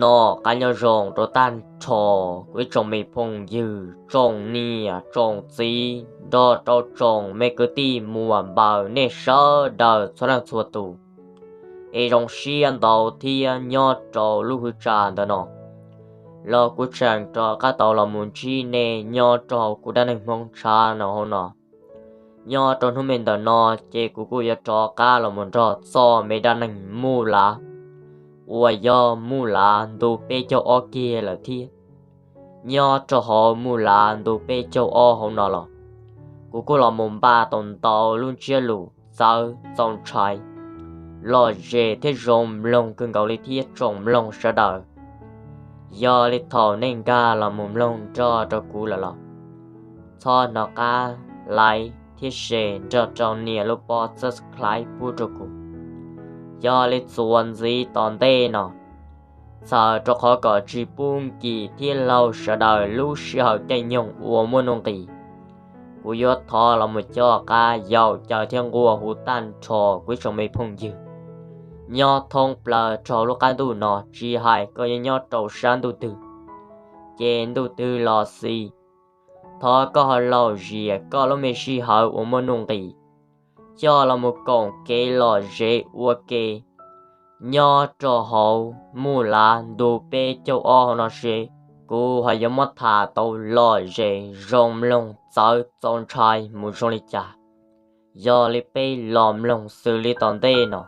Noj qab nyob zoo rau tag nrho kuv ib tsoom me phooj ywg, tsoom niam tsoom txiv nrog rau tsoom me kwv tij muam npaws nej sawv daws txhua leej txhua tus. Es zoo siab ntau thiab nyob rau lub hwv tsam ntawm no los kuv tseem rov qab tau los mus ntsib nej nyob rau kuv dab neeg Hmoob Tshav no hauv no. Nyob rau hnub me ntawm no ces kuv kuj yuav rov qab los mus nrog txog me dab neeg Muj Lav uas yog Muj Lav ntu peb caug ob kiag lawm thiab. Nyob rau hauv Muj Lav ntu peb caug ob hauv no los kuv kuj los mus npaj tau ntau lub ntsiab lus txawv txaus ntshai, lom zem thiab zoo mloog kawg nkaus li thiab tsoom mloog sawv daws. Yog li thaum nej nkag los mus mloog nrog rau kuv lawm los txhob hnov qab like thiab share nrog rau nias lub pob subscribe pub rau kuv. Yog li txuas ntxiv tom ntej no, txhawm rau qhov kom tsis pub nkim thiab laug sawv daws lub sij hawm caij nyoog uas muaj nuj nqis, kuv yuav thov los mus coj qab yaum caw thiab nquag hu tag nrho kuv ib tsoom me phooj ywg nyob thoob plaws rau lub qab ntuj no, tsis hais koj yuav nyob rau sab ntuj twg ces ntuj twg los xij, thov koj ho laug zias koj lub me sij hawm uas muaj nuj nqis coj los mus koom kev lom zem ua ke nyob rau hauv Muj Lav ntu peb caug ob hauv no seb kuv ho yuav muab tham tau lom zem zoo mloog txawv txaus ntshai mus zoo li cas. Yog li peb los mloog xws li tom ntej no.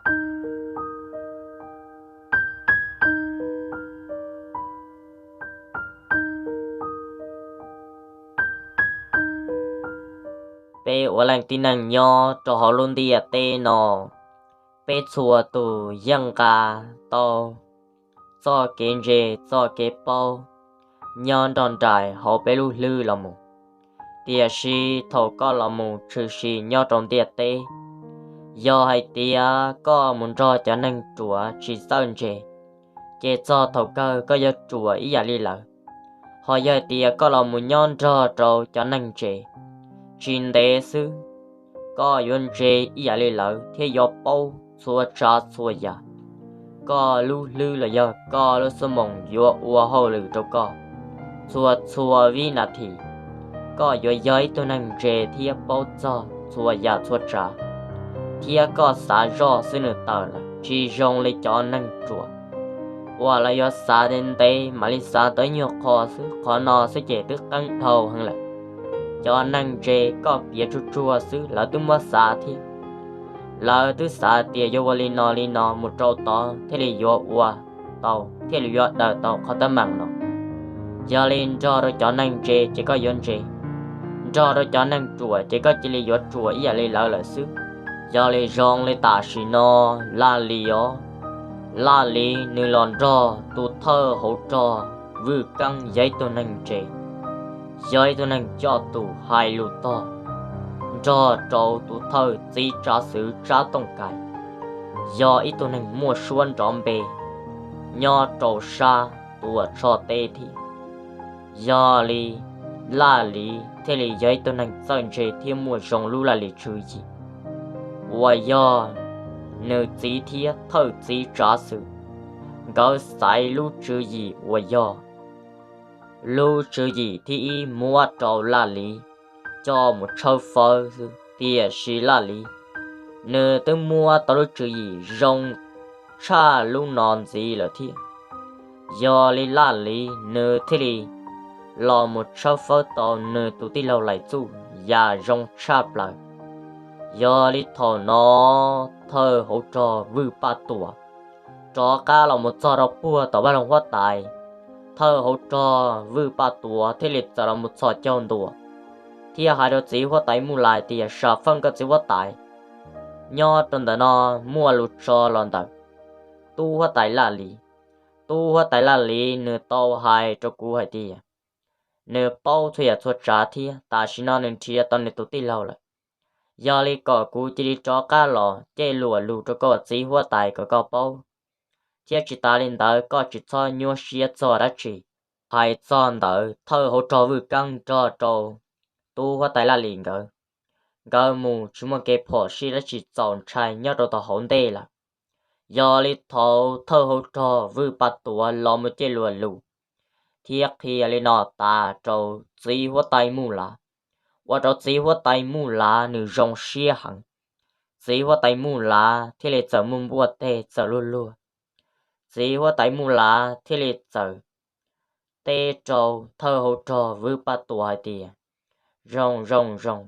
Peb ua leej tib neeg nyob rau hauv lub ntiaj teb no, peb txhua tus yeej nqa tau txoj kev ntse, txoj kev paub nyob nrog nraim hauv peb lub hlwb los mus. Tiam sis thaum koj los mus tshwm sim nyob rau ntiaj teb, yog hais tias koj mus nrog cov neeg ruam tsis txawj ntse, ces txog thaum kawg koj yuav ruam ib yam li lawv. Ho yog hais tias koj los mus nyob nrog rau cov neeg ntse, tsis ntev xwb koj yuav ntse ib yam li lawv thiab yuav paub txhua tsav txhua yam. Koj lub hlwb los yog koj lub xuab moos yuav ua hauj lwm rau koj txhua txhua vib nas this. Koj yuav yog ib tug neeg ntse thiab paub txog txhua yam txhua tsav, thiab koj xav zoj xwb nws tawm lawm, tsis zoo li cov neeg ruam uas lawv yuav xav ntev ntev mam li xav tau ib nyuag qho xwb, qhov no xwb ces twb qeeb dhau heev lawm. Cov neeg ntse koj piav tsuag tsuag xwb lawv twb muab xav thiab. Lawv twb xav tias yuav ua li no li no mus rau tod thiaj li yuav ua tau, thiaj li yuav daws tau qhov teeb meem no. Yog li nrog rau cov neeg ntse ces koj yuav ntse, nrog rau cov neeg ruam ces koj cia li yuav ruam ib yam li lawv lawm xwb. Yog li zoo li tam sim no Laj Lis os, Laj Lis nws los nrog tus thawj hauv rog Vwj Keeb yog ib tug neeg ntse, yog ib tug neeg coj tus hais lus tog, nrog rau tus thawj txiv tsav xwm Tsab Tooj Kais, yog ib tug neeg muaj suab nrov npe nyob rau sab Tuam Tshoj teb thiab. Yog li Laj Lis thiaj li yog ib tug neeg txawj ntse thiab muaj zoo lub laj lim tswv yim uas yog nws txiv thiab thawj txiv tsav xwm nkawd xaiv lub tswv yim uas yog lub tswv yim thib ib muab rau Laj Lis coj mus tshawb fawb xwb. Tiam sis Laj Lis nws twb muab tau lub tswv yim zoo tshaj lub no ntxiv lawm thiab. Yog li Laj Lis nws thiaj li los mus tshawb fawb tau nws tus tij laug Lais Txuj yam zoo tshaj plaws. Yog li thaum no thawj hauv rog Vwj Paj Tuam rov qab los mus txog rau puag tom vaj loog huab tais. Thawj hauv rog Vwj Paj Tuam thiaj li txawm los mus txhos caug ntua thiab hais rau txiv huab tais Muj Lais tias, Sam Feej, koj txiv huab tais, nyob rau ntawm no muaj lus tso los ntawm tub huab tais Laj Lis. Tub huab tais Laj Lis nws tau hais rau kuv hais tias nws paub txhua yam txhua tsav thiab tam sim no nws nrhiav tau nws tus tij laug lawm. Yog li kom kuv cia li rov qab los cej luam lus rau koj txiv huab tais kom koj paub, thiab tsis tas li ntawd koj tsis txhob nyuaj siab txog dab tsi. Hais txog ntawd thawj hauv rog Vwj Keeb nrog rau tub huab tais Laj Lis nkawd, nkawd mus tsis muaj kev phom sij dab tsi txaus ntshai nyob rau tom hauv ntej lawm. Yog li thaum thawj hauv rog Vwj Paj Tuam los mus cem luag lus thiab qhia li no tas rau txiv huab tais Muj Lav, ua rau txiv huab tais Muj Lav nws zoo siab heev. Txiv huab tais Muj Lav thiaj li txawm muaj npuaj teg txawm luag luag. Txiv huab tais Muj Lav thiaj li txawm teb rau thawj hauv rog Vwj Paj Tuam hais tias, Zoo zoo zoo,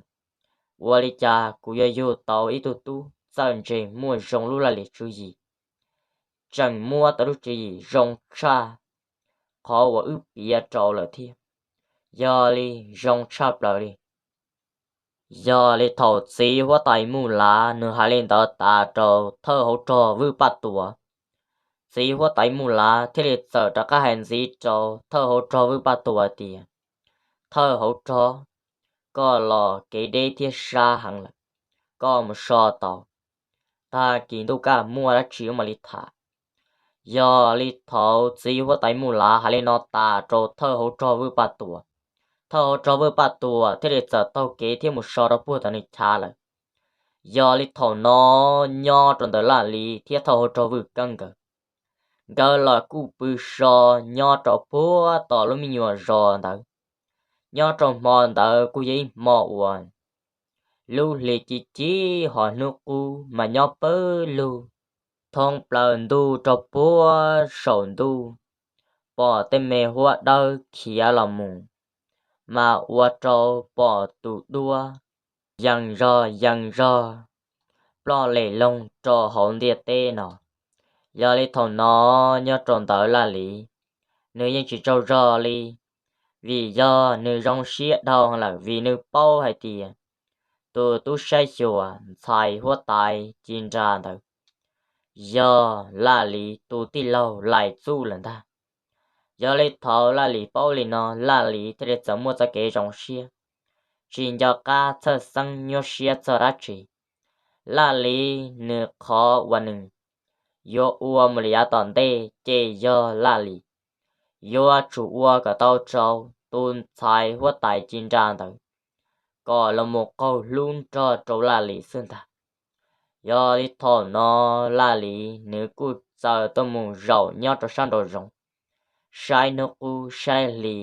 ua li cas kuv yuav yug tau ib tug tub txawj ntse muaj zoo lub laj lim tswv yim, tseem muab tau lub tswv yim zoo tshaj qhov uas wb piav rau lawm thiab. Yog li zoo tshaj plaws li. Yog li thaum txiv huab tais Muj Lav nws hais li ntawd tas rau thawj hauv rog Vwj Paj Tuam, txiv huab tais Muj Lav thiaj li txawm rov qab hais ntxiv rau thawj hauv rog Vwj Paj Tuam tias, Thawj hauv rog, koj los kev deb thiab sab heev lawm, koj mus so tau, tag kis ntuj kaj muaj dab tsi mam li tham. Yog li thaum txiv huab tais Muj Lav hais li no tas rau thawj hauv rog Vwj Paj Tuam, thawj hauv rog Vwj Paj Tuam thiaj li txawm taug kev thiab mus so rau puag tom nws chav lawm. Yog li thaum no nyob rau ntawm Laj Lis thiab thawj hauv rog Vwj Keeb nkawd, nkawd los kuj pw so nyob rau puag tom lub me nyuam zos ntawd. Nyob rau hmo ntawd kuj yog ib hmo uas lub hli ci ci, ho hnub qub mas nyob pawg lug, thoob plaws ntuj rau puag saum ntuj, pom tej me huab dawb khiav los mus, mas ua rau pom tus duab yees zog yees zog ploj lem loog rau hauv ntiaj teb no. Yog li thaum no nyob rau ntawm Laj Lis, nws yeej tsis tsaug zog li, vim yog nws zoo siab dhau lawm vim nws paub hais tias tus tub saib xyuas ntxhais huab tais Ci Nra ntawd yog Laj Lis tus tij laug Lais Txuj lawm ntag. Yog li thaum Laj Lis paub li no, Laj Lis thiaj li txawm muaj txoj kev zoo siab, tsis nco qab txhawj xeeb nyuaj siab txog dab tsi. Laj Lis nws qhov uas nws yuav ua mus li yav tom ntej ces yog Laj Lis yuav tsum ua kom tau rau tus ntxhais huab tais Ci Nra ntawd kom los mus qaug hlub nrog rau Laj Lis xwb ntag. Yog li thaum no Laj Lis nws kuj txawm tuaj mus zaum nyob rau sab nraum zoov, saib hnub qub saib hli,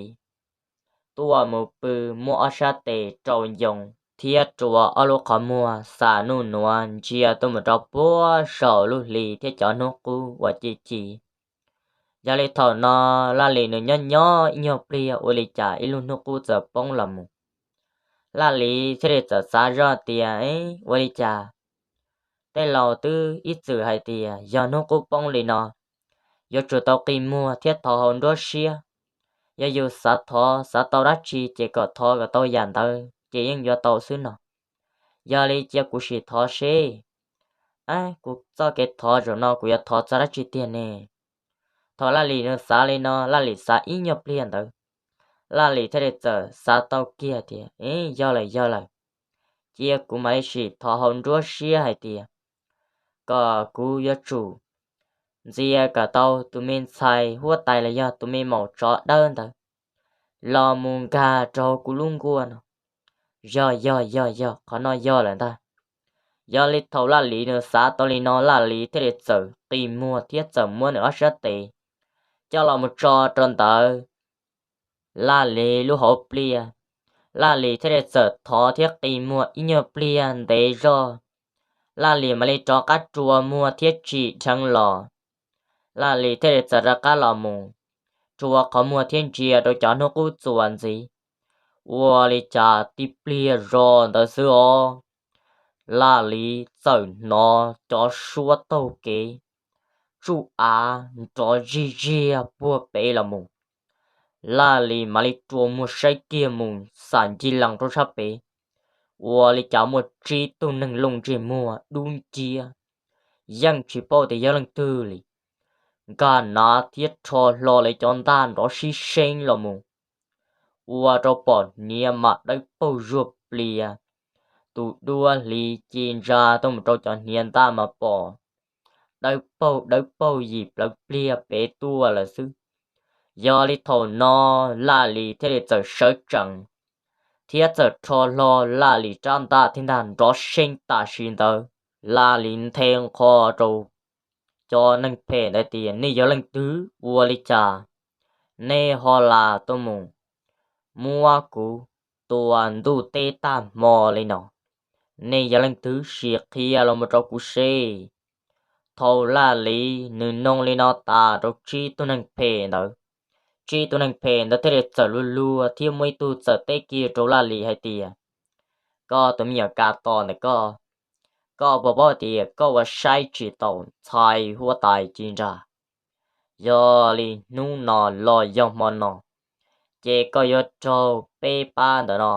tuaj mus pw muab ob sab tes rau ncoo thiab rua ob lub qhov muag xa nuj nuav ntsia tuaj mus rau puag saum lub hli thiab cov hnub qub uas ci ci. Yog li thaum no Laj Lis nws nyob nyob ib nyuag pliag ua li cas ib lub hnub qub txawm poob los mus. Laj Lis thiaj li txawm xav zoj tias, ua li cas tej laus twb ib txwm hais tias yog hnub qub poob li no yuav tsum tau qi muag thiab thov hauv nruab siab. Yog yus xav thov xav tau dab tsi ces kom thov kom tau yam ntawd ces yeej yuav tau xwb no. Yog li cia kuv sim thov seb, kuv txoj kev thov zaum no kuv yuav thov txog dab tsi tiag ne? Thaum Laj Lis nws xav li no, Laj Lis xav ib nyuag pliag ntawd, Laj Lis thiaj li txawm xav tau kiag tias, yog lawm yog lawm, cia kuv mam li sim thov hauv nruab siab hais tias kom kuv yuav tsum ntxias kom tau tus me ntxhais huab tais los yog tus me maum tsov dawb ntawd los mus nkag rau kuv lub nkuaj no. Yog yog yog yog, qhov no yog lawm ntag. Yog li thaum Laj Lis nws xav tau li no, Laj Lis thiaj li txawm qi muag thiab txawm muab nws ob sab tes coj los mus tso rau ntawd Laj Lis lub hauv pliaj. Laj Lis thiaj li txawm thov thiab qi muag ib nyuag pliag ntev zog, Laj Lis mam li rov qab rua muag thiab tsim dheev los. Laj Lis thiaj li txawm rov qab los mus rua qhov muag thiab ntsia rau cov hnub qub txuas ntxiv. Ua li cas tib pliag zog ntawd xwb os, Laj Lis txawm hnov cov suab taug kev tsuj av nrov zig ziag puag pem los mus. Laj Lis mam li rua muag saib kiag mus xam ncig lees rau sab pem, ua li cas muaj tsib tug neeg looj ntsej muag dub nciab, yeej tsis paub tias yog leej twg li, nkag nav thiab rho hlo lawv cov ntaj nrov sib seeb los mus, ua rau pom hniav mas dawb paug zuag plias. Tus duab hliv ci ntsa tuaj mus rau cov hniav ntaj mas pom dawb paug dawb paug yim plawv pliag pem tuaj lawm xwb. Yog li thaum no Laj Lis thiaj li txawm sawv tsees thiab txawm rho hlo Laj Lis rab ntaj thiab ntaj nrov seeb tam sim ntawd. Laj Lis nthe nqho rau cov neeg phem ntawd tias, nej yog leej twg, ua li cas nej ho lam tuaj mus muab kuv tua ntuj teb tag hmo li no? Nej yog leej twg, sim qhia los mus rau kuv seb. Thaum Laj Lis nws nug li no tas rau tsib tug neeg phem ntawd, tsib tug neeg phem ntawd thiaj li txawm luag luag thiab muaj ib tug txawm teb kiag rau Laj Lis hais tias, koj tus me nyuam kav tom ntawm koj, koj puas paub tias koj ua saib tsis taus ntxhais huab tais ci ntsa? Yog li hnub no los yog hmo no, ces koj yuav raug peb pab ntawm no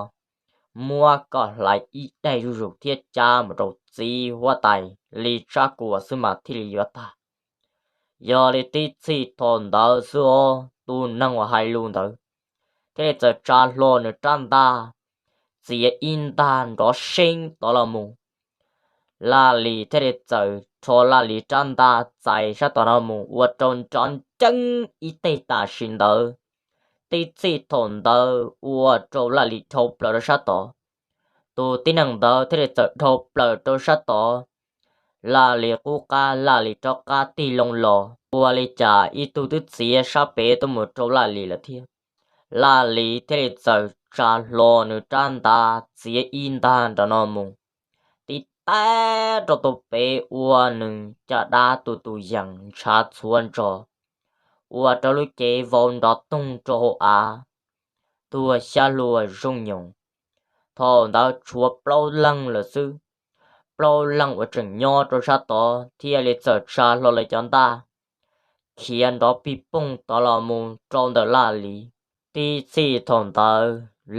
muab koj hlais ib daig zuj zus thiab cab mus rau txiv huab tais Lis Tsab Kuam xwb mas thiaj li yuav tag. Yog li tib txhij thaum ntawd xwb os, tus neeg uas hais lus ntawd thiaj li txawm tsa hlo nws rab ntaj, txiav ib ntag nrov seeb tod los mus. Laj Lis thiaj li txawm rho Laj Lis rab ntaj txais sab tod no mus ua rau nrov nceeb ib teg tam sim ntawd. Tib txhij thaum ntawd ua rau Laj Lis dhau plaws rau sab tod. Tus tib neeg ntawd thiaj li txawm dhau plaws rau sab tod. Laj Lis qub qab, Laj Lis rov qab tig loo los, ua li cas ib tug twb txiav sab pem tuaj mus rau Laj Lis lawm thiab. Laj Lis thiaj li txawm tsa hlo nws rab ntaj txiav ib ntag nrov no mus, tib tag rau tus pem ua nws caj dab tus tus yees ntshav txhua ntso, ua rau lub cev vau nrov toog rau hauv av, tuag xyab hlua zooj nyoos. Thaum ntawd tshuav plaub leeg lawm xwb. Plaub leeg uas tseem nyob rau sab tod thiaj li txawm tsa hlo lawv cov ntaj khiav nrov pig poog tod los mus rau ntawm Laj Lis. Tib txhij thaum ntawd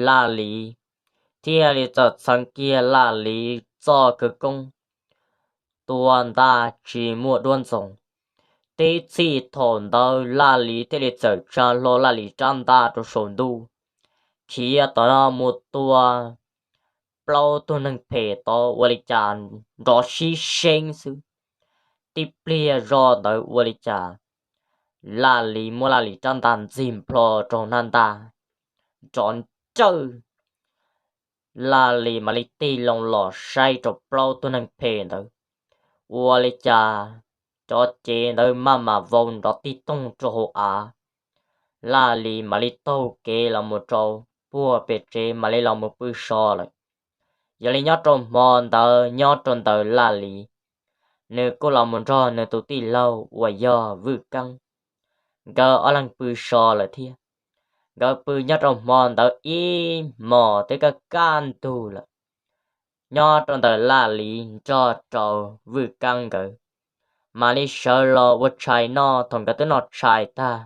Laj Lis thiaj li txawm txheev kiag Laj Lis txoj khawv koob tua ntaj tsis muaj duab ntxoov. Tib txhij thaum ntawd Laj Lis thiaj li txawm tsa hlo Laj Lis rab ntaj rau saum ntuj, khiav tom no mus tua plaub tug neeg phem tod ua li cas nrov sib seeb xwb. Tib pliag zoj ntawd ua li cas Laj Lis muab Laj Lis rab ntaj ntxig nplho rau hnab ntaj, nrov nrawj. Laj Lis mam li tig loo los saib rau plaub tug neeg phem ntawd, ua li cas cov cev ntawd maj mam vau nrov tig toog rau hauv av. Laj Lis mam li taug kev los mus rau puag pem tsev mam li los mus pw so lawm. Yog li nyob rau hmo ntawd nyob rau ntawm Laj Lis, nws kuj los mus nrog nws tus tij laug uas yog Vwj Keeb, nkawd ob leeg pw so lawm thiab. Nkawd pw nyob rau hmo ntawd ib hmos twb kaj kaj ntug lawm. Nyob rau ntawm Laj Lis nrog rau Vwj Keeb nkawd mam li sawv los ua tshais noj. Thaum nkawd twb noj tshais tag,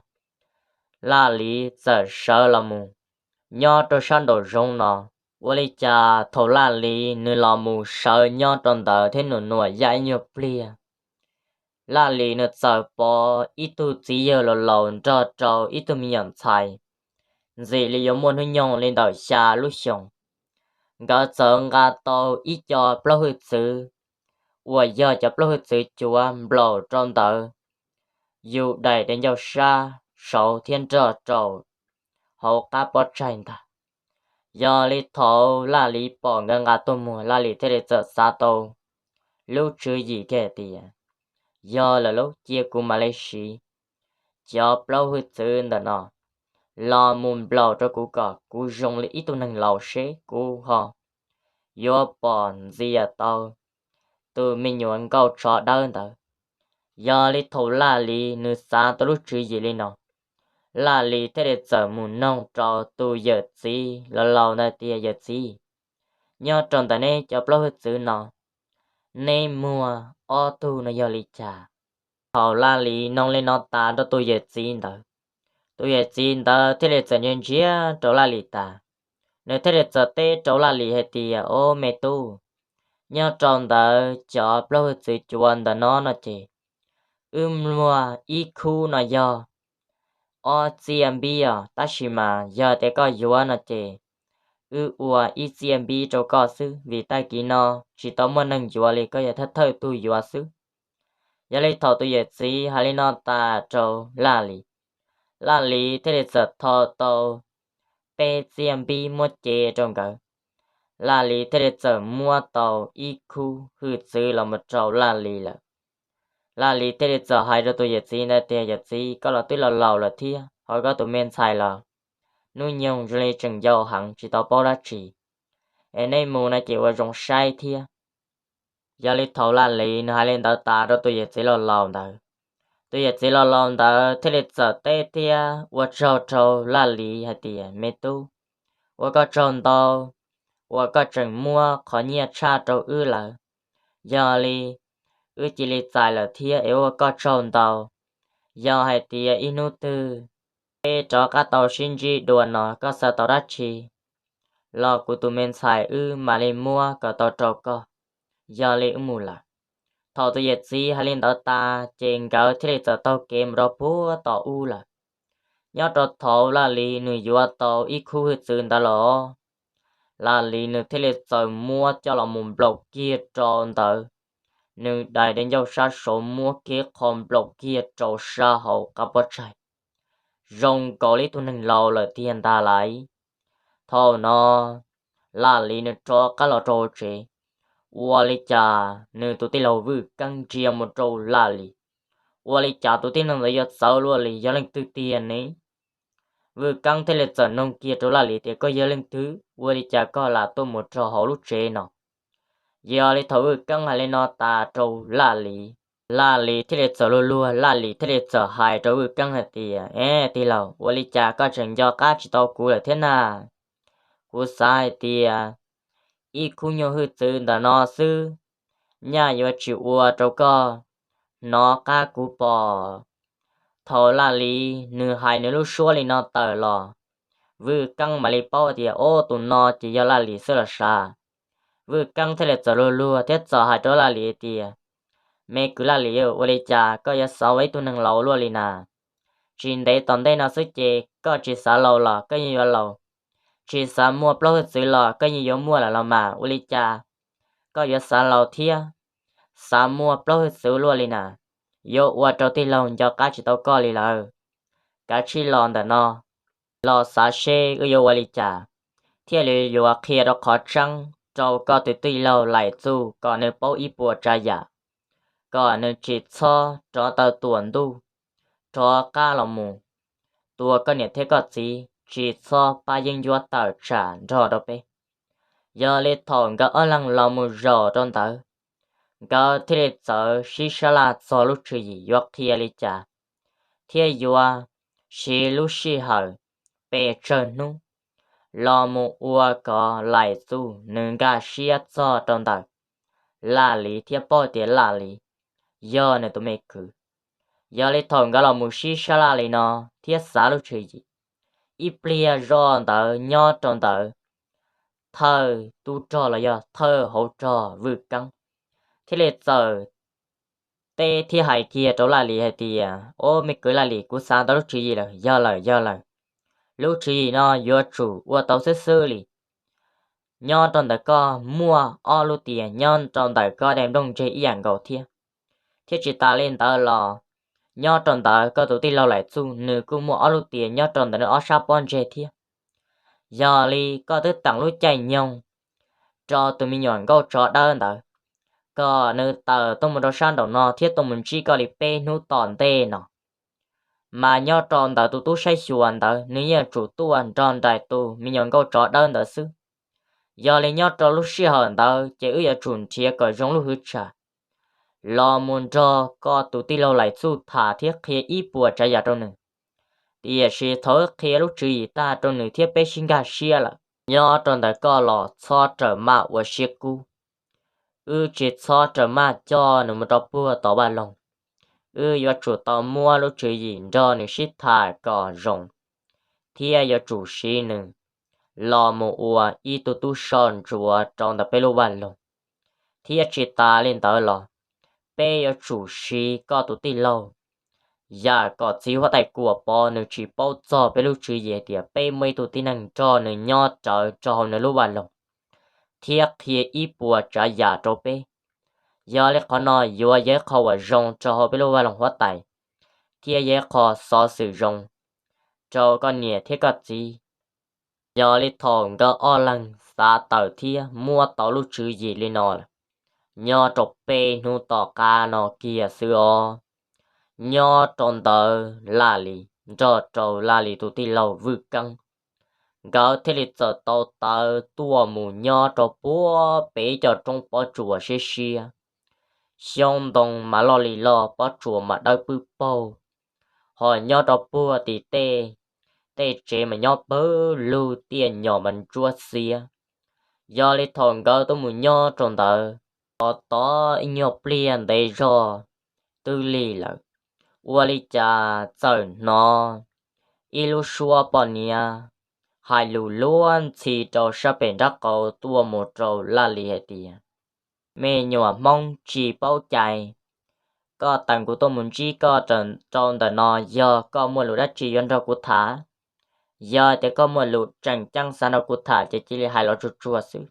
Laj Lis txawm sawv los mus nyob rau sab nraum zoov no. Ua li cas thaum Laj Lis nws los mus sawv nyob rau ntawd thiab nws nuam yaj ib nyuag pliag, Laj Lis nws txawm pom ib tug txiv yawg laus laus nrog rau ib tug me nyuam ntxhais ntxim li yuav muaj hnub nyoog li ntawm xya lub xyoos. Nkawd txawm nqa tau ib co plaub hwj txwv uas yog cov plaub hwj txwv cuav nplaum rau ntawd, yus daim tes ncauj sab saud thiab nrog rau hauv qab pob tsaig ntag. Yog li thaum Laj Lis pom nkawd nqa tuaj muag, Laj Lis thiaj li txawm xav tau lub tswv yim kiag tias, yog lawm lauj, cia kuv mam li siv cov plaub hwj txwv ntawm no los mus nplaum rau kuv kom kuv zoo li ib tug neeg laus seb kuv ho yuav pom ntxias tau tus me nyuam nkauj tsho dawb ntawd. Yog li thaum Laj Lis nws xav tau lub tswv yim li no, Laj Lis thiaj li txawm mus noog rau tus yawm txiv laus laus ntawd tias, yawm txiv, nyob rau ntawm neb cov plaub hwj txwv no, neb muag ob tug no yog li cas? Thaum Laj Lis noog li no tas rau tus yawm txiv ntawd, tus yawm txiv ntawd thiaj li txawm ntsia ntsia rau Laj Lis tas, nws thiaj li txawm teb rau Laj Lis hais tias, ob me tub, nyob rau ntawm cov plaub hwj txwv cuav ntawm no no ces, wb muag ib khub no yog ob txiaj npib os, tab sis mas yog tias koj yuav no ces wb ua ib txiaj npib rau koj xwb, vim tag kis no tsis tau muaj neeg yuav li, koj yog thawj thawj tug yuav xwb. Yog li thaum tus yawm txiv hais li no tas rau Laj Lis, Laj Lis thiaj li txawm tho tau peb txiaj npib muab cev rau nkawd. Laj Lis thiaj li txawm muab tau ib khub hwj txwv los mus rau Laj Lis lawm. Laj Lis thiaj li txawm hais rau tus yawm txiv ntawd tias, Yawm txiv, koj los twb los laus lawm thiab ho koj tus me ntxhais los hnub nyoog zoo li tseem yau heev tsis tau paub dab tsi, es nej mus no ces ua zoo saib thiab. Yog li thaum Laj Lis nws hais li ntawd tas rau tus yawm txiv los laus ntawd, tus yawm txiv los laus ntawd thiaj li txawm teb thiab ua tsaug rau Laj Lis hais tias, Me tub, ua koj tsaug ntau uas koj tseem muab qhov nyiaj tshaj rau wb lawm. Yog li wb cia li txais lawm thiab es ua koj tsaug ntau. Yog hais tias ib hnub twg peb rov qab tau sib ntsib dua no koj xav tau dab tsi los kuv tus me ntxhais wb mam li muab kom tau rau koj. Yog li wb mus lawm. Thaum tus yawm txiv hais li ntawd tas ces nkawd thiaj li txawm taug kev mus rau puag tom ub lawm. Nyob rau thaum Laj Lis nws yuav tau ib khub hwj txwv ntawd los, Laj Lis nws thiaj li txawm muab coj los mus nplaum kiag rau ntawd. Nws dai dej ncauj sab saud muab kiag qho nplaum kiag rau sab hauv qab pob tsaig, zoo nkaus li ib tug neeg laus lawm tiag ntag lauj. Thaum no Laj Lis nws rov qab los rau hauv tsev, ua li cas nws tus tij laug Vwj Keeb ntsia mus rau Laj Lis, ua li cas tus tib neeg ntawd yuav txawv luaj li, yog leej twg tiag ne? Vwj Keeb thiaj li txawm nug kiag rau Laj Lis tias, Koj yog leej twg? Ua li cas koj lam tuaj mus rau hauv lub tsev no? Yog li thaum Vwj Keeb hais li no tas rau Laj Lis, Laj Lis thiaj li txawm luag luag, Laj Lis thiaj li txawm hais rau Vwj Keeb hais tias, E tij laug, ua li cas koj tseem nco qab tsis tau kuv lawm thiab na? Kuv xav hais tias ib khub nyuag hwj txwv ntawm no xwb, nyaj yuav tsis ua rau koj hnov qab kuv pom. Thaum Laj Lis nws hais nws lub suab li no tawm los, Vwj Keeb mam li paub tias, Ob, tus no ces yog Laj Lis xwb los sav. Vwj Keeb thiaj li txawm luag luag thiab txawm hais rau Laj Lis tias, Me kwv Laj Lis, ua li cas koj yuav xav ua ib tug neeg laus luaj li na? Tsis ntev tom ntej no xwb ces koj tsis xav laus los koj yeej yuav laus, tsis xav muaj plaub hwj txwv los koj yeej yuav muaj lawm los mas, ua li cas koj yuav xav laus thiab xav muaj plaub hwj txwv luaj li na? Yuav ua rau tij laug nco qab tsis tau koj li lawm. Kav tsij los ntawm no los xav seb wb yuav ua li cas thiaj li yuav qhia rau qhov tseeb rau koj tus tij laug Laim Txuj kom nws paub ib puas tsav yam, kom nws tsis txhob rov taw tuam ntuj rov qab los mus tua koj niam thiab koj txiv, tsis txhob pab yeeb ncuab tawm tsam nrog rau peb. Yog li thaum nkawd ob leeg los mus zaum rau ntawd, nkawd thiaj li txawm sib sab laj txog lub tswv yim yuav qhia li cas thiab yuav siv lub sij hawm pes tsawg hnub los mus ua kom Laim Txuj nws nkag siab txog rau ntawm Laj Lis thiab paub tias Laj Lis yog nws tus me kwv. Yog li thaum nkawd los mus sib sab laj li no thiab xav lub tswv yim, ib pliag zoj ntawd nyob rau ntawd thawj tub rog los yog thawj hauv rog Vwj Keeb thiaj li txawm teb thiab hais kiag rau Laj Lis hais tias, Ob, me kwv Laj Lis, kuv xav tau lub tswv yim lawm, yog lawm, yog lawm. Lub tswv yim no yuav tsum ua tau xwb xwb li. Nyob rau ntawm koj muaj ob lub tias nyob rau ntawm koj daim nplooj ntseg ib yam nkaus thiab. Thiab tsis tas li ntawd los, nyob rau ntawm koj tus tij laug Laim Txuj nws kuj muaj ob lub tias nyob rau ntawm nws ob sab pob ntseg thiab. Yog li koj twb teem lub caij nyoog rau tus me nyuam nkauj tsov dawb ntawd, kom nws tawm tuaj mus rau sab nraum no thiab tuaj mus ntsib koj li peb hnub tom ntej no. Mas nyob rau ntawm tus tub saib xyuas ntawd nws yeej yuav tsum tuaj nrog nraim tus me nyuam nkauj tsov dawb ntawd xwb. Yog li nyob rau lub sij hawm ntawd ces wb yuav tsum nrhiav kom zoo lub hwv tsam los mus nrog koj tus tij laug Laim Txuj tham thiab qhia ib puas tsav yam rau nws. Tiam sis thaum wb qhia lub tswv yim tag rau nws thiab peb sib nkag siab lawm, nyob rau ntawm koj los txhob rawm maj ua siab kub. Wb tsis txhob rawm maj coj nws mus rau puag tom vaj loog. Wb yuav tsum tau muab lub tswv yim nrog nws sib tham kom zoo thiab yuav tsum siv nws los mus ua ib tug tub so ntsuav rau ntawm peb lub vaj loog. Thiab tsis tas li ntawd los, peb yuav tsum siv koj tus tij laug yam kom txiv huab tais Kuam Pov nws tsis paub txog peb lub tswv yim hais tias peb muaj ib tug tib neeg nrog nws nyob rawv rau hauv nws lub vaj loog thiab qhia ib puas tsav yam rau peb. Yog li qhov no yuav yog ib qho uas zoo rau hauv peb lub vaj loog huab tais thiab yog ib qho xov xwm zoo rau koj niam thiab koj txiv. Yog li thaum nkawd ob leeg xav tawm thiab muab tau lub tswv yim li no lawm, nyob rau peb hnub tom qab no kiag xwb os. Nyob rau ntawd Laj Lis nrog rau Laj Lis tus tij laug Vwj Keeb, nkawd thiaj li txawm tau tawm tuaj mus nyob rau puag pem cov roob pob tsuas siab siab. Xyoob ntoo mas loj li loj, pob tsuas mas dawb pwb paug, ho nyob rau puag tim tej, tej tsev mas nyob pawg lug tiaj nyom mas ntsuab xiab. Yog li thaum nkawd tuaj mus nyob rau ntawd, tos tos ib nyuag pliag ntev zog twb lig lawm, ua li cas txawm hnov ib lub suab poj niam hais lus luag ntxhi rau sab pem nraub qaum tuaj mus rau Laj Lis hais tias, Me nyuam Hmoob tsis paub cai, koj tawm kuv tuaj mus ntsib koj rau ntawm no, yog koj muaj lus dab tsi yuav nrog kuv tham? Yog tias koj muaj lus tseem ceeb xav nrog kuv tham ces cia li hais los tsuag tsuag xwb.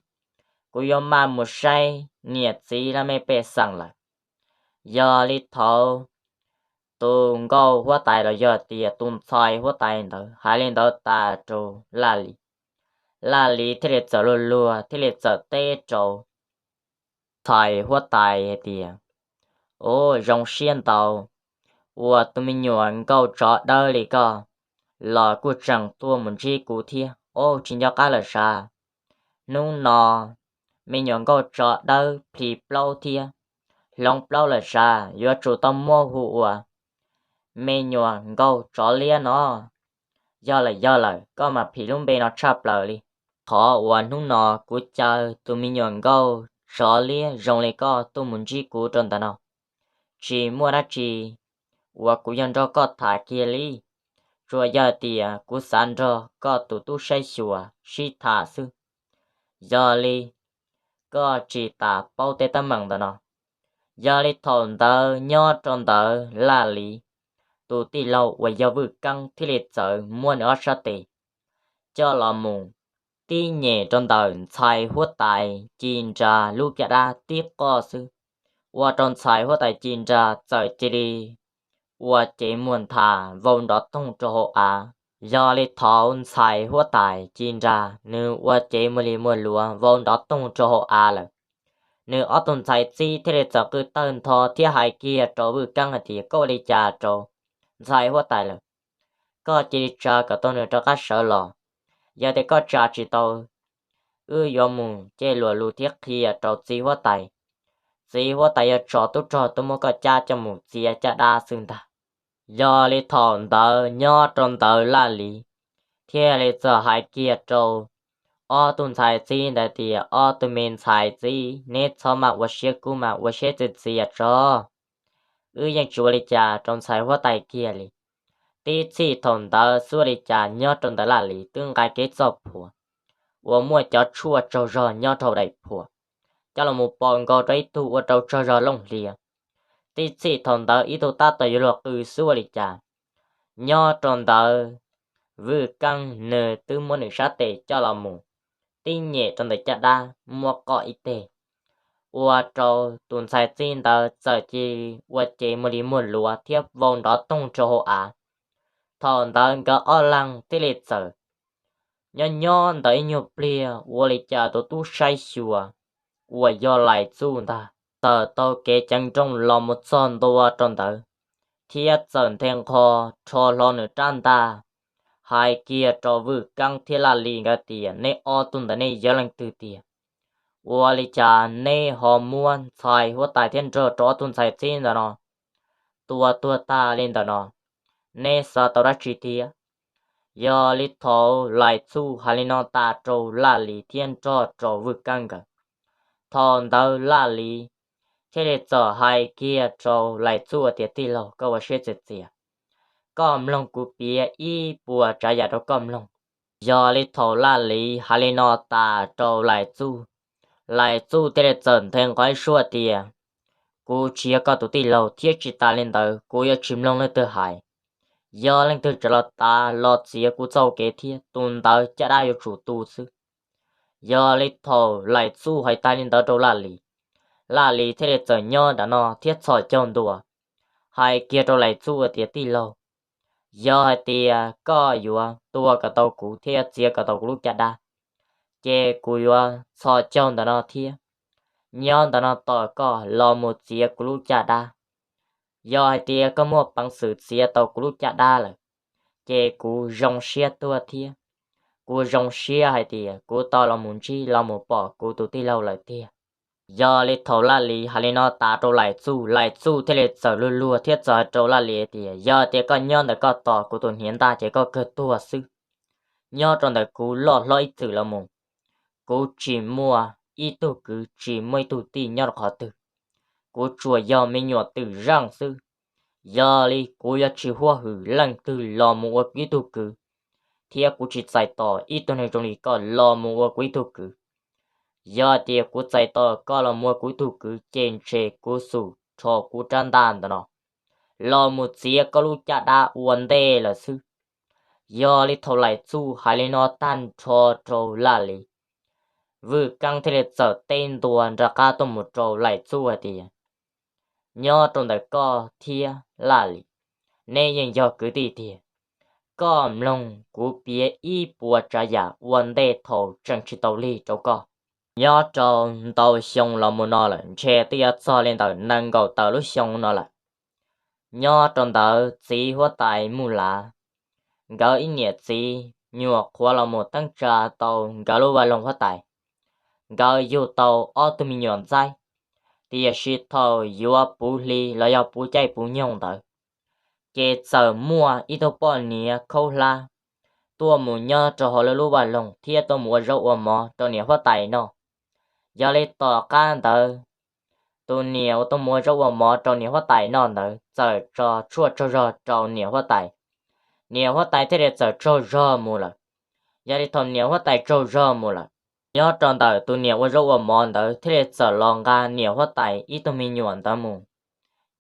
Kuv yuav maj mus saib niam txiv laj mej pej xeem lawm. Yog li thaum tus nkauj huab tais los yog tias tus ntxhais huab tais ntawd hais li ntawd tas rau Laj Lis, Laj Lis thiaj li txawm luag luag thiaj li txawm teb rau ntxhais huab tais hais tias, Ua zoo siab ntau uas tus me nyuam nkauj tsov dawb li koj los kuj tseem tuaj mus ntsib kuv thiab. Ua tsis nco qab lawm sav, hnub no me nyuam nkauj tsov dawb plhis plaub thiab hloov plaub lawm sav, yuav tsum tau muab hu ua me nyuam nkauj tsov liab no. Yog lawm yog lawm, koj mas phim lub npe no tshaj plaws li. Qhov uas hnub no kuv caw tus me nyuam nkauj tsov liab zoo li koj tuaj mus ntsib kuv rau ntawm no, tsis muaj dab tsi uas kuv yuav nrog koj tham kiag li, tsuas yog tias kuv xav nrog koj tus tub saib xyuas sib tham xwb. Yog li koj tsis tas paub tej teeb meem ntawm no. Yog li thaum ntawd nyob rau ntawd Laj Lis tus tij laug uas yog Vwj Keeb thiaj li txawm muab nws ob sab tes coj los mus tib nyem rau ntawm ntxhais huab tais Ci Nra lub caj dab tib qoj xwb, ua rau ntxhais huab tais Ci Nra txawm cia li ua cev muag nthav vau nrov toog rau hauv av. Yog li thaum ntxhais huab tais Ci Nra nws ua cev muag li muag luav vau nrov toog rau hauv av lawm, nws ob tug ntxhais txib thiaj li txawm qw tawg ntho thiab hais kiag rau Vwj Keeb hais tias, Koj ua li cas rau ntxhais huab tais lawm? Koj cia li tsa kom tau nws rov qab sawv los. Yog tias koj tsa tsis tau, wb yuav mus cej luam lus thiab qhia rau txiv huab tais. Txiv huab tais yuav tso tub rog tuaj muab koj cab coj mus txiav caj dab xwb ntag. Yog li thaum ntawd nyob rau ntawd Laj Lis thiaj li txawm hais kiag rau ob tug ntxhais txib ntawd tias, Ob tug me ntxhais txib, neb txhob mam ua siab kub mas ua siab txias txias tso. Wb yeej tsis ua li cas rau ntxhais huab tais kiag li. Tib txhij thaum ntawd xwb ua li cas nyob rau ntawd Laj Lis twb nqa kev txoj phuam uas muaj cov tshuaj tsaug zog nyob rau daim phuam coj los mus pov nkaus rau ib tug ua rau tsaug zog looj hlias. Tib txhij thaum ntawd ib tug tab tom yuav luag qw xwb ua li cas, nyob rau ntawd Vwj Keeb nws twb muab nws sab tes coj los mus tib nyem rau ntawm caj dab muab qoj ib teg, ua rau tus ntxhais txib ntawd txawm cia li ua cev muag li muag luav thiab vau nrov toog rau hauv av. Thaum ntawd nkawd ob leeg thiaj li txawm nyob nyob ntawd ib nyuag pliag ua li cas tus tub saib xyuas uas yog Lais Txuj ntag txawm taug kev ceev nrooj los mus txog ntua rau ntawd, thiab txawm nthe nqho rho hlo nws rab ntaj hais kiag rau Vwj Keeb thiab Laj Lis nkawd tias, Neb ob tug ntawd nej yog leej twg tiag? Ua li cas neb ho muab ntxhais huab tais thiab nrog rau ob tug ntxhais txib ntawm no tua tuag tag li ntawm no? Neb xav tau dab tsi tiag? Yog li thaum Lais Txuj hais li no tas rau Laj Lis thiab nrog rau Vwj Keeb nkawd, thaum ntawd Laj Lis thiaj li txawm hais kiag rau Lais Txuj tias, Tij laug, koj ua siab txias txias, koj mloog kuv piav ib puas tsav yam rau koj mloog. Yog li thaum Laj Lis hais li no tas rau Lais Txuj, Lais Txuj thiaj li txawm nthe nqho ib suab tias, Kuv tsis yog koj tus tij laug thiab tsis tas li ntawd kuv yuav tsis mloog leej twg hais. Yog leej twg tseem los tav los txiav kuv txoj kev thiab tus ntawd caj dab yuav tsum tu xwb. Yog li thaum Lais Txuj hais tas li ntawd rau Laj Lis, Laj Lis thiaj li txawm nyob nram no thiab txhos caug ntua hais kiag rau Lais Txuj tias, Tij laug, yog hais tias koj yuav tua kom tau kuv thiab yuav txiav kom tau kuv lub caj dab, ces kuv yuav txhos caug ntawm no thiab. nyob ntawm no tos koj los mus txiav kuv lub caj dab. Yog hais tias koj muaj peev xwm txiav tau kuv lub caj dab lawm, ces kuv zoo siab tuag thiab. Kuv zoo siab hais tias kuv tau los mus ntsib los mus pom kuv tus tij laug lawm tiag. Yog li thaum Laj Lis hais li no tas rau Laim Txuj, Laim Txuj thiaj li txawm luag luag thiab txawm hais rau Laj Lis tias, yog tias koj nyob ntawm koj tos kuv tus hniav ntaj ces koj kawg tuag xwb. Nyob rau ntawm kuv loj hlob ib txwm los mus, kuv tsis muaj ib tug kwv, tsis muaj ib tug tij nyob rau qhov twg. Kuv tsuas yog me nyuam twm zeej xwb. Yog li kuv yuav tsis huab hwm leej twg los mus ua kuv ib tug kwv, thiab kuv tsis txais tos ib tug neeg zoo li koj los mus ua kuv ib tug kwv. Yog tias kuv txais tos koj los mus ua kuv ib tug kwv ces ntshe kuv xum rho kuv rab ntaj ntawm no los mus txiav koj lub caj dab ua ntej lawm xwb. Yog li thaum Laim Txuj hais li no tag nrho rau Laj Lis, Vwj Keeb thiaj li txawm teb ntua nram qab tuaj mus rau Laim Txuj hais tias, nyob rau ntawm koj thiab Laj Lis, neb yeej yog kwv tij tiag. Koj mloog kuv piav ib puas tsav yam ua ntej thaum tseem tsis tau lig rau koj. Nyob rau ntau xyoo los mus no lawm, ntshe twb yuav txog li ntawm nees nkaum tawm lub xyoo no lawm. Nyob rau ntawd txiv huab tais Muj Lav, nkawd ib niam txiv nyuam qhuav los mus teeb tsa tau nkawd lub vaj loog huab tais. Nkawd yug tau ob tug me nyuam ntxaib, tiam sis thaum yuav puv hli los yog puv caij puv nyoog ntawd, ces txawm muaj ib tug poj niam khaub hlab tuaj mus nyob rau hauv lawv lub vaj loog thiab tuaj mus ua zaub ua mov rau niam huab tais noj. Yog li tom qab ntawd, tus niam uas tuaj mus ua zaub ua mov rau niam huab tais noj ntawd txawm tso tshuaj tsaug zog rau niam huab tais. Niam huab tais thiaj li txawm tsaug zog mus lawm. Yog li thaum niam huab tais tsaug zog mus lawm, nyob rau ntawm tus niam ua zaub ua mov ntawd thiaj li txawm los nqa niam huab tais ib tug me nyuam ntawd mus.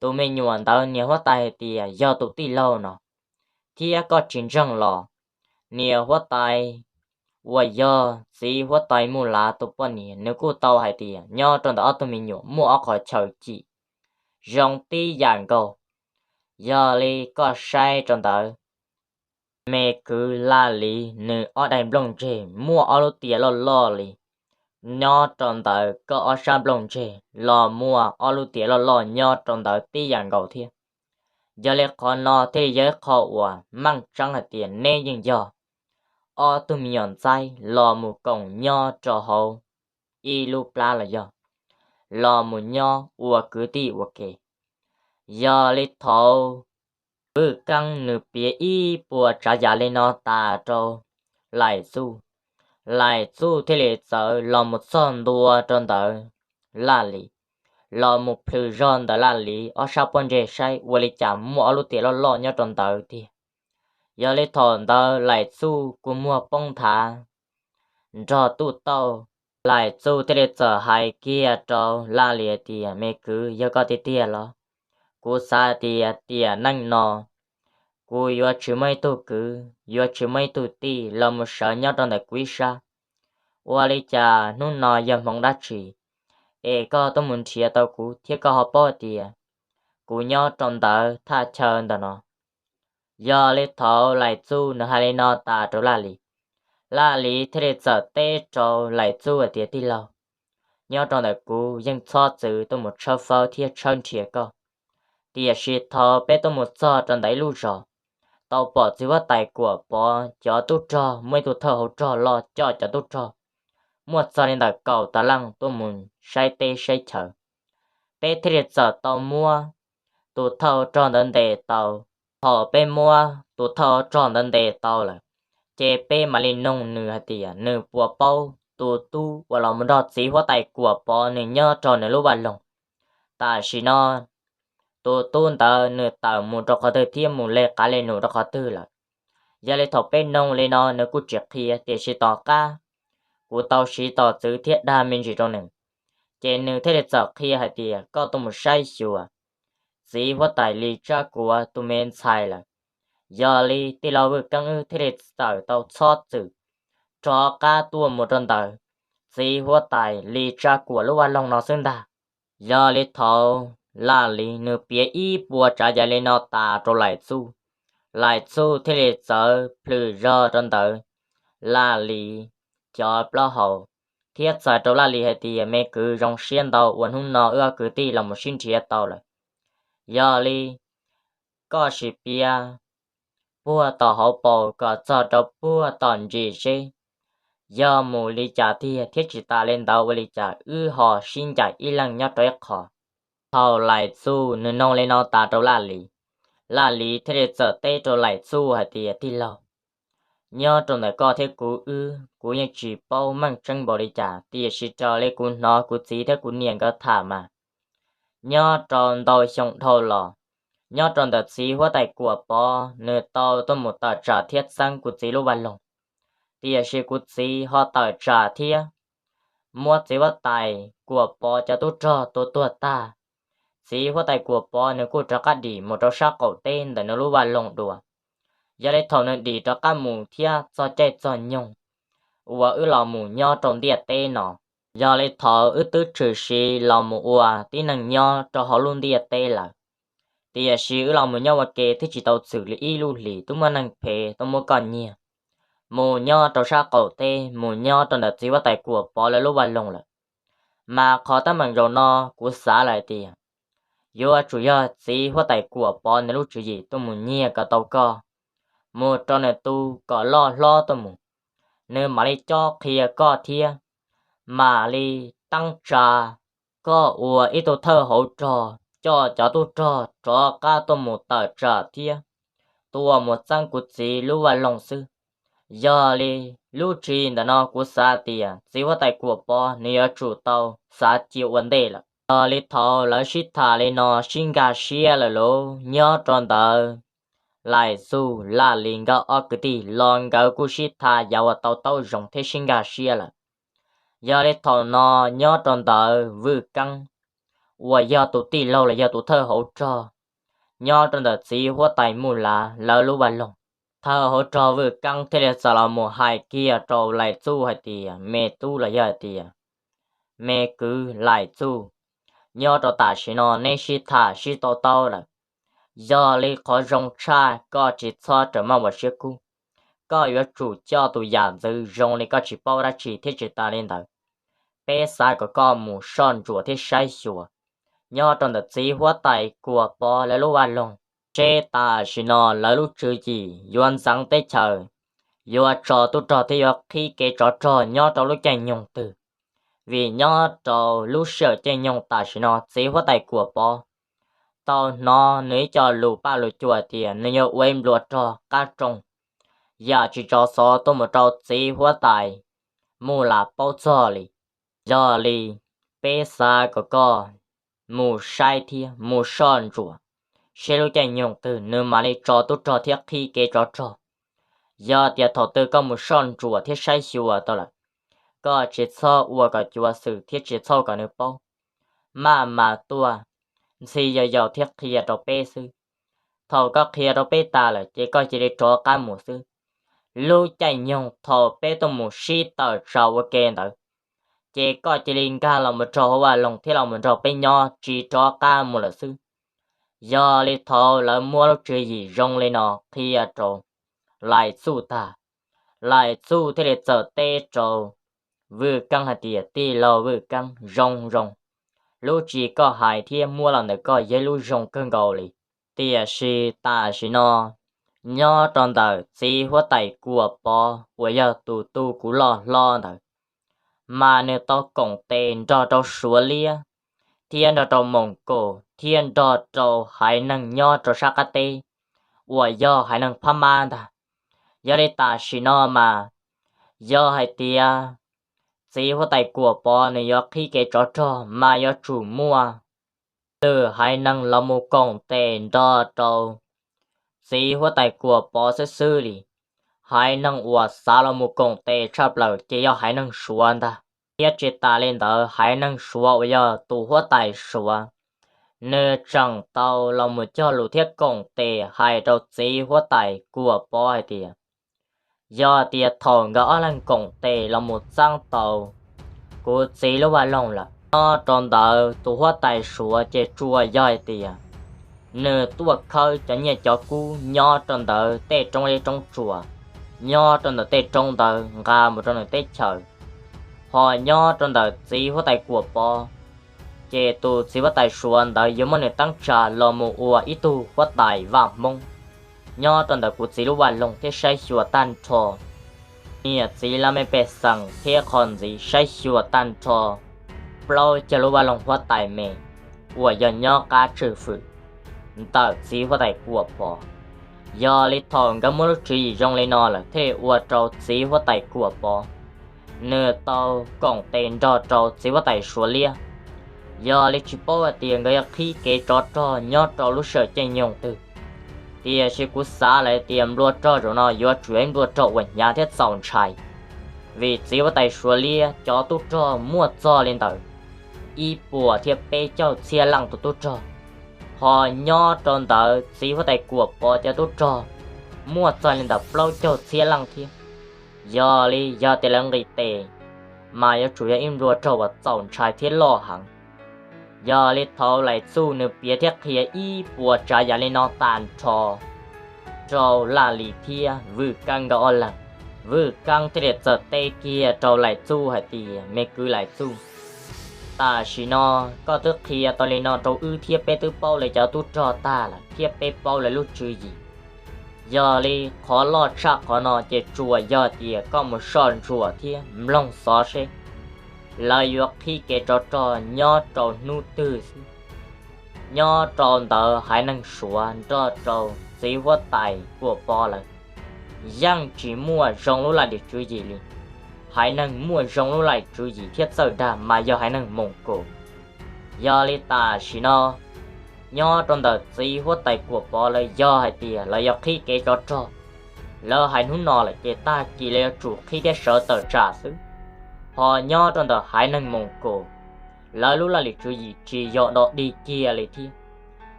Tus me nyuam ntawd niam huab tais hais tias yog tus tij laug no, thiab koj tsis ntseeg los, niam huab tais uas yog txiv huab tais Muj Lav tus poj niam nws kuj tau hais tias nyob rau ntawm ob tug me nyuam muaj ob qhov chaw cim zoo tib yam nkaus. Yog li koj saib rau ntawd, me kwv Laj Lis nws ob daim nplooj ntseg muaj ob lub tias loj loj li. Nyob rau ntawm koj ob sab nplooj ntseg los muaj ob lub tias loj loj nyob rau ntawd tib yam nkaus thiab. Yog li qhov no thiaj li yog ib qho uas meej tseeb hais tias neb yeej yog ob tug me nyuam ntxaib los mus koom nyob rau hauv ib lub plab los yog los mus nyob ua kwv tij ua ke. Yog li thaum Vwj Keeb nws piav ib puas tsav yam li no tas rau Laim Txuj, Laim Txuj thiaj li txawm los mus txog ntua rau ntawd Laj Lis, los mus plhws zog ntawm Laj Lis ob sab pob ntseg saib ua li cas muaj ob lub tias loj loj nyob rau ntawd tiag. Yog li thaum ntawd Laim Txuj kua muag poob nthav nrog tuj tauj, Laim Txuj thiaj li txawm hais kiag rau Laj Lis hais tias, me kwv, yog koj tiag tiag los? Kuv xav tias tiam neej no kuv yuav tsis muaj ib tug kwv, yuav tsis muaj ib tug tij los mus sawv nyob rau ntawm kuv ib sab. Ua li cas hnub no yog hmoov dab tsi es koj tuaj mus nrhiav tau kuv thiab koj ho paub tias kuv nyob rau ntawd thaj chaw ntawm no? Yog li thaum Laim Txuj nws hais li no tas rau Laj Lis, Laj Lis thiaj li txawm teb rau Laim Txuj hais tias, tij laug, nyob rau ntawm kuv yeej txhob txwm tuaj mus tshawb fawb thiab tshawb nrhiav koj. Tiam sis thaum peb tuaj mus txog rau ntawm ib lub zos, tau pom txiv huab tais Kuam Pov cov tub rog muaj ib tug thawj hauv rog los coj cov tub rog muaj txog li ntawm kaum tawm leej tuaj mus saib teb saib chaw. Peb thiaj li txawm tau muab tus thawj hauv rog ntawd ntes tau. Thaum peb muab tus thawj hauv rog ntawd ntes tau lawm, ces peb mam li noog nws hais tias nws puas paub tus tub uas los mus nrog txiv huab tais Kuam Pov nws nyob rau nws lub vaj loog. Tam sim no tus tub ntawd nws tawm mus rau qhov twg thiab mus li qav li num rau qhov twg lawm. Yog li thaum peb noog li no nws kuj tsis qhia, tiam sis tom qab kuv tau siv tos txwv thiab dag me ntsis rau nws, ces nws thiaj li txawm qhia hais tias koj tuaj mus saib xyuas txiv huab tais Lis Tsab Kuam tus me ntxhais lawm. Yog li tij laug Vwj Keeb wb thiaj li txawm tau txhob txwm rov qab tuaj mus rau ntawm txiv huab tais Lis Tsab Kuam lub vaj loog no xwb ntag. Yog li thaum Laj Lis nws piav ib puas tsav yam li no tas rau Laim Txuj, Laim Txuj thiaj li txawm plhws zog rau ntawm Laj Lis cov plaub hau, thiab txhais rau Laj Lis hais tias, me kwv, zoo siab ntau uas hnub no wb ob kwv tij los mus sib nrhiav tau lawm. Yog li koj sim piav puag tom hauv paus kom txog rau puag tom ntsis seb yog mus li cas tiag, thiab tsis tas li ntawd ua li cas wb ho sib ncaim ib leeg nyob rau ib qho. Thaum Laim Txuj nws nug li no tas rau Laj Lis, Laj Lis thiaj li txawm teb rau Laim Txuj hais tias, tij laug, nyob rau ntawm koj thiab kuv wb, kuv yeej tsis paub meej tseeb npaum li cas, tiam sis raws li kuv hnov kuv txiv thiab kuv niam nkawd tham mas, nyob rau ntau xyoo dhau los, nyob rau ntawm txiv huab tais Kuam Pov nws tau tuaj mus tawm tsam thiab txeeb kuv txiv lub vaj loog, tiam sis kuv txiv ho tawm tsam thiab muab txiv huab tais Kuam Pov cov tub rog tua tuag tag. Txiv huab tais Kuam Pov nws kuj rov qab dim mus rau sab qaum teb ntawm nws lub vaj loog dua. Yog li thaum nws dim rov qab mus thiab txog caij txog nyoog uas wb los mus nyob rau ntiaj teb no, yog li thaum wb twb tshwm sim los mus ua tib neeg nyob rau hauv lub ntiaj teb lawm, tiam sis wb los mus nyob ua ke twb tsis tau txwm li ib lub hlis twb muaj neeg phem tuaj muab koj nyiag mus nyob rau sab qaum teb, mus nyob rau ntawm txiv huab tais Kuam Pov lawv lub vaj loog lawm. Mas qhov teeb meem zaum no kuv xav lawm hais tias yuav tsum yog txiv huab tais Kuam Pov nws lub tswv yim tuaj mus nyiag kom tau koj, mus rau nws tu kom loj hlob tuaj mus, nws mam li cob qhia koj thiab mam li teeb tsa koj ua ib tug thawj hauv rog coj cov tub rog rov qab tuaj mus tawm tsam thiab tuaj mus txeeb kuv txiv lub vaj loog xwb. Yog li lub tswv yim ntawm no kuv xav tias txiv huab tais Kuam Pov nws yuav tsum tau xav cia ua ntej lawm. Yog li thaum lawv sib tham li no sib nkag siab lawm lauj, nyob rau ntawd Laim Txuj, Laj Lis nkawd ob kwv tij los nkawd kuj sib tham yav uas tau taub zoo thiab sib nkag siab lawm. Yog li thaum no nyob rau ntawd Vwj Keeb uas yog tus tij laug los yog tus thawj hauv rog nyob rau ntawm txiv huab tais Muj Lav lawv lub vaj loog. Thawj hauv rog Vwj Keeb thiaj li txawm los mus hais kiag rau Laim Txuj hais tias, me tub los yog hais tias me kwv Laim Txuj, nyob rau tam sim no neb sib tham sib tau taub lawm, yog li qhov zoo tshaj koj tsis txhob rawm maj ua siab kub. Koj yuav tsum coj tus yam ntxwv zoo li koj tsis paub dab tsi thiab tsis tas li ntawd, peb xav kom koj mus soj ntsuam thiab saib xyuas nyob rau ntawm txiv huab tais Kuam Pov lawv lub vaj loog, seb tam sim no lawv lub tswv yim yuav ntxeev teb chaws, yuav tso tub rog thiab yuav qhib kev tsov rog nyob rau lub caij nyoog twg. Vim nyob rau lub sij hawm caij nyoog tam sim no txiv huab tais Kuam Pov tau hnov nws ib co lus paj lus cua tias nws yuav ua ib nplua rog qab rooj, yam tsis tso xov tuaj mus rau txiv huab tais Muj Lav paub txog li. Yog li peb xav kom koj mus saib thiab mus soj ntsuam, seb lub caij nyoog twg nws mam li tso tub rog thiab qhib kev tsov rog. Yog tias thaum twg koj mus soj ntsuam thiab saib xyuas tau lawm, koj tsis txhob ua kom cuav xwm thiab tsis txhob kom nws paub, maj mam tuaj ntxhi yau yau thiab qhia rau peb xwb. Thaum koj qhia rau peb tas lawm ces koj cia li rov qab mus xwb. Lub caij nyoog thaum peb tuaj mus sib tawm tsam ua ke ntawd, ces koj cia li nkag los mus rau hauv vaj loog thiab los mus nrog peb nyob tsis rov qab mus lawm xwb. Yog li thaum lawv muab lub tswv yim zoo li no qhia rau Laim Txuj tag, Laim Txuj thiaj li txawm teb rau Vwj Keeb hais tias, tij laug Vwj Keeb, zoo zoo, lub tsis koj hais thiab muab los ntawm koj yog ib lub zoo kawg nkaus li. Tiam sis tam sim no nyob rau ntawm txiv huab tais Kuam Pov uas yog tus tu kuv loj hlob ntawd, mas nws tau koom tes nrog rau Suav liab thiab nrog rau Moos Kaum thiab nrog rau haiv neeg nyob rau sab qab teb uas yog haiv neeg Phab Mab ntag. Yog li tam sim no mas yog hais tias txiv huab tais Kuam Pov nws yuav qhib kev tsov rog mas yuav tsum muaj lwm haiv neeg los mus koom tes nrog rau txiv huab tais Kuam Pov xwb xwb li. Haiv neeg uas xav los mus koom tes tshaj plaws ces yog haiv neeg Suav ntag. Thiab tsis tas li ntawd haiv neeg Suav uas yog tus huab tais Suav, nws tseem tau los mus cog lus thiab koom tes hais rau txiv huab tais Kuam Pov hais tias yog tias thaum nkawd ob leeg koom tes los mus txeeb tau kuv txiv lub vaj loog lawm, nyob rau ntawd tus huab tais Suav ces tsuas yog hais tias nws tuaj khawb cov nyiaj cov kub nyob rau ntawd tej roob zeb roob tsuas, nyob rau ntawm tej roob ntawd nqa mus rau nws teb chaws. Ho nyob rau ntawm txiv huab tais Kuam Pov, ces tus txiv huab tais Suav ntawd yuav muab nws teeb tsa los mus ua ib tug huab tais vaj Hmoob nyob rau ntawm kuv txiv lub vaj loog thiab saib xyuas tag nrho niam txiv laj mej pej xeem thiab qhov ntxiv saib xyuas tag nrho plaub caug lub vaj loog huab tais me uas yog nyob qab tswj fwm ntawm txiv huab tais Kuam Pov. Yog li thaum nkawd muab lub tswv yim zoo li no lawm thiaj li ua rau txiv huab tais Kuam Pov nws tau koom tes nrog rau txiv huab tais Suav liab. Yog li tsis paub hais tias nkawd yuav qhib kev tsov rog nyob rau lub sij hawm caij nyoog twg, tiam sis kuv xav lawm tias nplua rog zaum no yuav tsum yog ib nplua rog uas hnyav thiab txaus ntshai, vim txiv huab tais Suav liab cov tub rog muaj txog li ntawm ib puas thiab peb caug txhiab leej tus tub rog, ho nyob rau ntawm txiv huab tais Kuam Pov cov tub rog muaj txog li ntawm plaub caug txhiab leej thiab. Yog li yog tias lawv nqis tes, mas yuav tsum yog ib nplua rog uas txaus ntshai thiab loj heev. Yog li thaum Laim Txuj nws piav thiab qhia ib puas tsav yam li no tag nrho rau Laj Lis thiab Vwj Keeb nkawd ob leeg, Vwj Keeb thiaj li txawm teb kiag rau Laim Txuj hais tias, me kwv Laim Txuj, tam sim no koj twb qhia tau li no rau wb thiab peb twb paub lawv cov tub rog tag lawm thiab peb paub lawv lub tswv yim. Yog li qhov loj tshaj qhov no ces tsuas yog tias koj mus soj ntsuam thiab mloog xov seb lawv yuav qhib kev tsov rog nyob rau hnub twg xwb. Nyob rau ntawd haiv neeg Suav nrog rau txiv huab tais Kuam Pov lawv yeej tsis muaj zoo lub laj lim tswv yim li. Haiv neeg muaj zoo lub laj lim tswv yim thiab txawj dag mas yog haiv neeg Moos Kus. Yog li tam sim no nyob rau ntawm txiv huab tais Kuam Pov lawv yog hais tias lawv yuav qhib kev tsov rog, lawv hais hnub no lawm ces tag kis lawv yuav tsum qhib thiab sawv tawm tsam xwb. Ho nyob rau ntawm haiv neeg Moos Kus, lawv lub laj lim tswv yim tsis yog do dig kiag li thiab.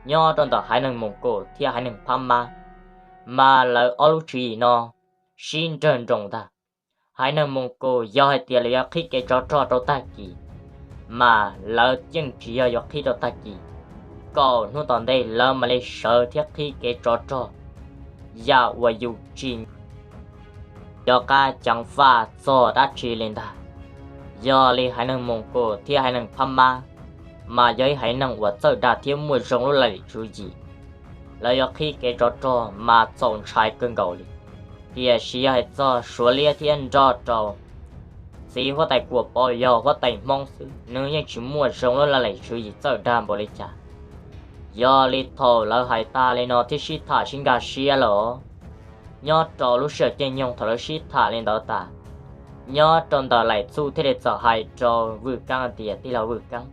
Nyob rau ntawm haiv neeg Moos Kus thiab haiv neeg Phab Mab, mas lawv ob lub tswv yim no sib nrawg nroos ntag. Haiv neeg Moos Kus yog hais tias lawv yuav qhib kev tsov rog rau tag kis, mas lawv yeej tsis yog yuav qhib rau tag kis. Kaum hnub tom ntej lawv mam li sawv thiab qhib kev tsov rog, yam uas yus tsis nco qab ceev faj txog dab tsi li ntag. Yog li haiv neeg Moos Kus thiab haiv neeg Phab Mab, mas yog ib haiv neeg uas txawj dag thiab muaj zoo lub laj lim tswv yim. Lawv yuav qhib kev tsov rog mas txaus ntshai kawg nkaus li. Tiam sis yog hais txog Suav liab thiab nrog rau txiv huab tais Kuam Pov yog huab tais Hmoob xwb, nws yeej tsis muaj zoo lub laj lim tswv yim txawj dag npaum li cas. Yog li thaum lawv hais tas li no thiab sib tham sib nkag siab lawm, nyob rau lub sij hawm caij nyoog thaum lawv sib tham li ntawd tas, nyob rau ntawm Laim Txuj thiaj li txawm hais rau Vwj Keeb tias, tij laug Vwj Keeb,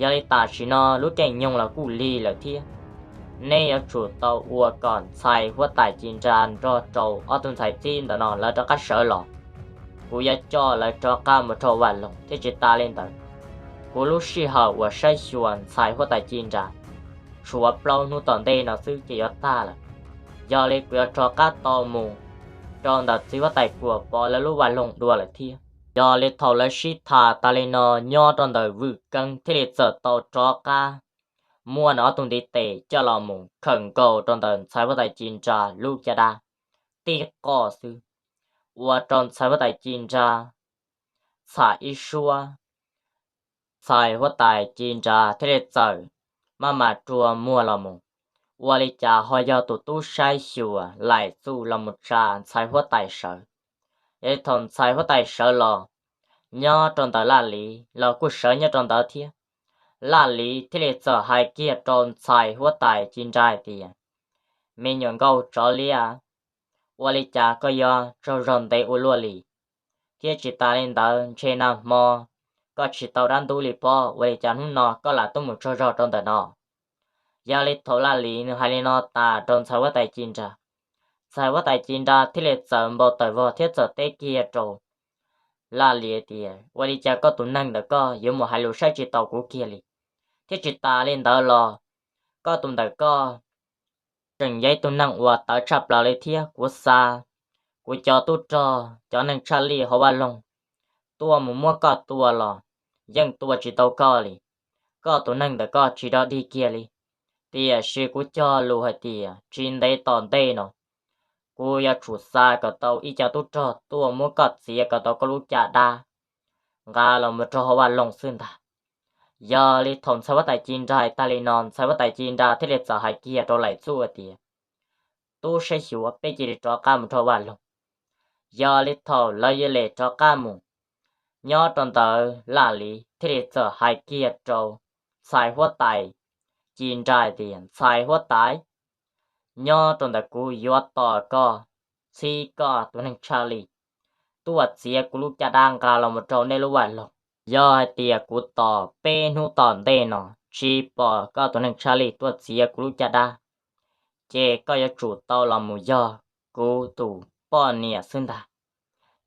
yog li tam sim no lub caij nyoog los kuj lig lawm thiab, nej yuav tsum tau ua kom ntxhais huab tais Ci Nra nrog rau ob tug ntxhais txib ntawm no lawv rov qab sawv los. Kuv yuav coj lawv rov qab mus rau Vaj Loog thiab tsis tas li ntawd, kuv lub sij hawm uas saib xyuas ntxhais huab tais Ci Nra tshuav plaub hnub tom ntej no xwb ces yuav tag lawm. Yog li kuv yuav rov qab tau mus rau ntawm txiv huab tais Kuam Pov lawv lub Vaj Loog dua lawm thiab. Yog li thaum lawv sib tham tas li no, nyob rau ntawm Vwj Keeb thiaj li txawm tau rov qab muab nws ob tug ntiv tes coj los mus khawm nkaus rau ntawm ntxhais huab tais Ci Nra lub caj dab tib qoj xwb, ua rau ntxhais huab tais Ci Nra txham ib suab. Ntxhais huab tais Ci Nra thiaj li txawm maj mam rua muag los mus, ua li cas ho yog tus tub saib xyuas Laim Txuj los mus tsa ntxhais huab tais sawv. Yog li thaum ntxhais huab tais sawv los, nyob rau ntawm Laj Lis los kuj sawv nyob rau ntawd thiab. Laj Lis thiaj li txawm hais kiag rau ntxhais huab tais Ci Nra hais tias, me nyuam nkauj tsov liab, ua li cas koj yuav tsaug zog ntev ua luaj li? Thiab tsis tas li ntawd, ntshe nag hmo koj tsis tau dab ntub li pob, ua li cas hnub no koj lam tuaj mus tsaug zog rau ntawm no? Yog li thaum Laj Lis nws hais li no tas rau ntxhais huab tais Ci Nra, ntxhais huab tais Ci Nra thiaj li txawm npau taws vog thiab txawm teb kiag rau Laj Lis tias, ua li cas koj tus neeg ntawm koj yuav mus hais lus saib tsis taus kuv kiag li? Thiab tsis tas li ntawd los, koj tus ntawm koj tseem yog ib tug neeg uas tawv tshaj plaws li thiab. Kuv xav, kuv cov tub rog, cov neeg tshaj lij hauv Vaj Loog tuaj mus muab koj tua los yeej tua tsis tau koj li. Koj tus neeg ntawm koj tsis dog dig kiag li. Tiam sis kuv cog lus hais tias tsis ntev tom ntej no, kuv yuav tsum xa kom tau ib co tub rog tuaj muab koj txiav kom tau koj lub caj dab. nqa los mus rau hauv vaj loog xwb ntag. Yog li thaum ntxhais huab tais Ci Nra tag li no, ntxhais huab tais Ci Nra thiaj li txawm hais kiag rau Laim Txuj tias, Tub saib xyuas, peb cia li rov qab mus rau vaj loog. Yog li thaum lawv cia li rov qab mus, nyob rau ntawd Laj Lis thiaj li txawm hais kiag rau ntxhais huab tais Ci Nra tias, Ntxhais huab tais, nyob rau ntawm kuv yuav tos koj, txhib koj tus neeg tshaj lij tuaj txiav kuv lub caj dab nqa los mus rau nej lub vaj loog. Yog hais tias kuv tos peb hnub tom ntej no tsis pom koj tus neeg tshaj lij tuaj txiav kuv lub caj dab, ces koj yuav tsum tau los mus yog kuv tus poj niam xwb ntag.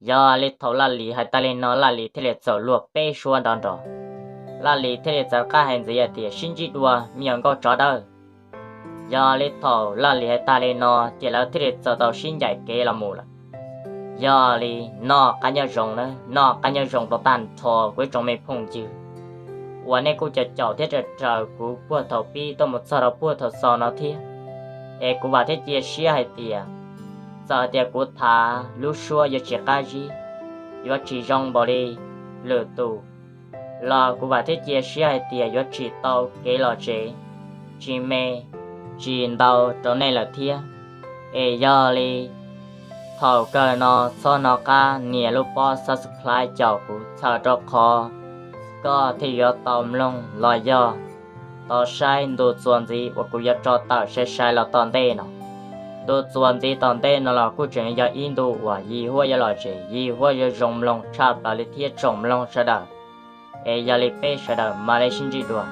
Yog li thaum Laj Lis hais tag li no, Laj Lis thiaj li txawm luag peb suab nrov nrov. Laj Lis thiaj li txawm qab hais ntxiv hais tias, Sib ntsib dua, me nyuam nkauj tsov dawb. Yog li thaum Laj Lis hais tag li no, ces lawv thiaj li txawm tau sib ncaim kev los mus lawm. Yog li noj qab nyob zoo na, noj qab nyob zoo rau tag nrho kuv ib tsoom me phooj ywg uas nej kuj caum caum thiab raws raws kuv puag thaum pib tuaj mus txog rau puag thaum xaus no thiab. Es kuv vam thiab cia siab hais tias txawm hais tias kuv thav lub suab yuav tsis qab zib, yuav tsis zoo npaum li lwm tus, los kuv vam thiab cia siab hais tias yuav tsim tau kev lom zem, tsis me tsis ntau rau nej lawm thiab. Es yog li thaum kawg no txhob hnov qab nias lub pob subscribe caum kuv txhawm rau qhov koj thiaj yuav tau mloog los yog tau saib ntu txuas ntxiv uas kuv yuav tso tawm sai sai los tom ntej no. Ntu txuas ntxiv tom ntej no los kuj tseem yog ib ntu uas yim huab yuav lom zem, yim huab yuav zoo mloog tshaj plaws li thiab tsoom mloog sawv daws. Es yog li peb sawv daws mam li sib ntsib dua.